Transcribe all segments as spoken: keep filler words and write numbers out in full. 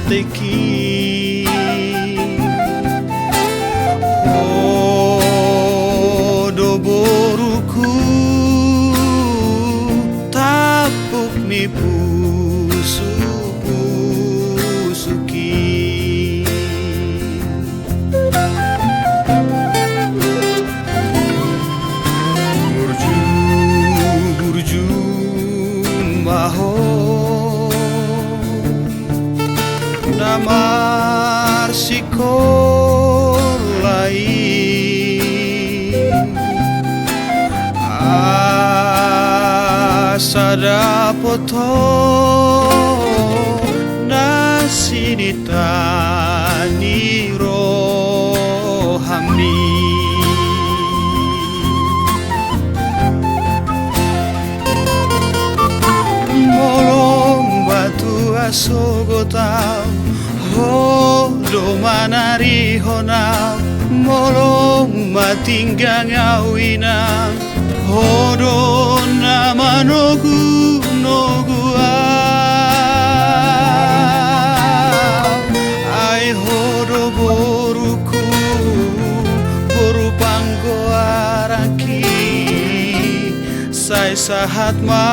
Ateking, ho do boruku, tampuk ni pusu-pusuki. Burju-burju ma ho na marsikola i, asa dapot ho na sinit- ta ni rohami. Molo matua sogot au, ho do manarihon au, molo matinggang au inang, ho do na manogu-nogu au. Ai ho do boruku, boru panggoarangki, sai sahat ma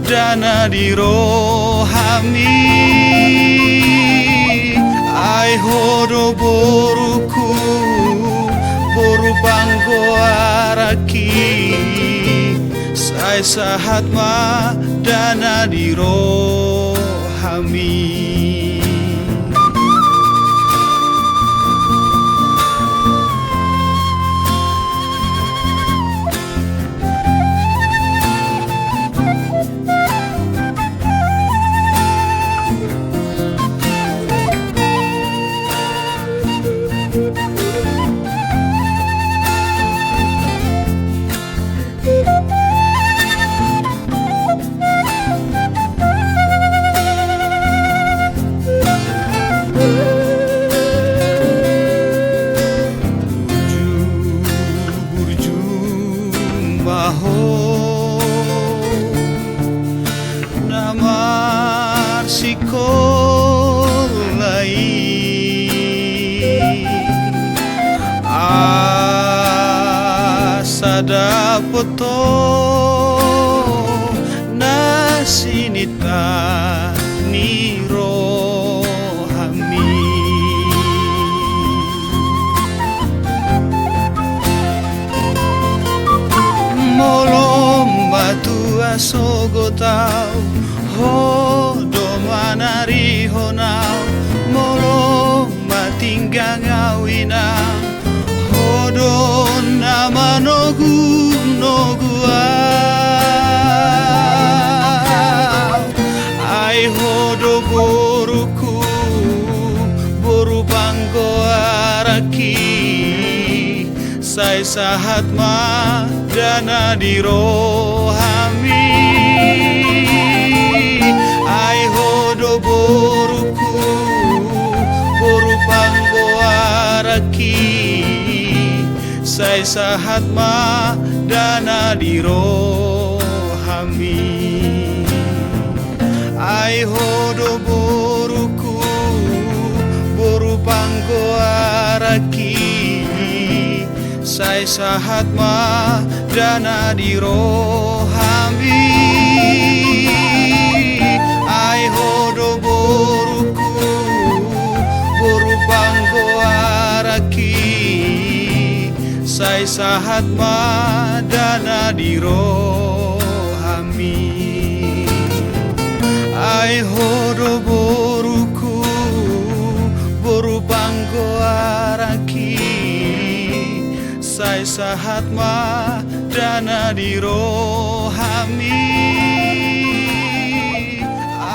dana di rohami. Ai ho do boruku, boru panggoarangki, sai sahat ma dana di rohami. Burju-burju ma ho na marsikola i, asa dapot ho na sinit- ta ni rohami. Molo matua sogot au, ho do manarihon au, molo matinggang au inang, ho do na manogu-nogu au. Ai ho do boruku, boru panggoarangki, sai sahat ma dana di rohami. Ai ho do boruku, boru panggoarangki, sai sahat ma dana di rohami. Ai ho do boruku, boru panggoarangki, sai sahat ma dana di rohami. Ai ho do boruku, boru panggoarangki, sai sahat ma dana di rohami. Ai ho do boruku, boru panggoarangki, sai sahat ma dana di rohami.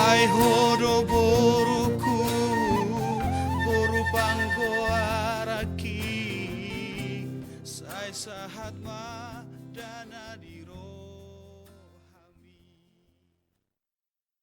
Ai ho do boruku, boru panggoarangki, sai sahat ma dana di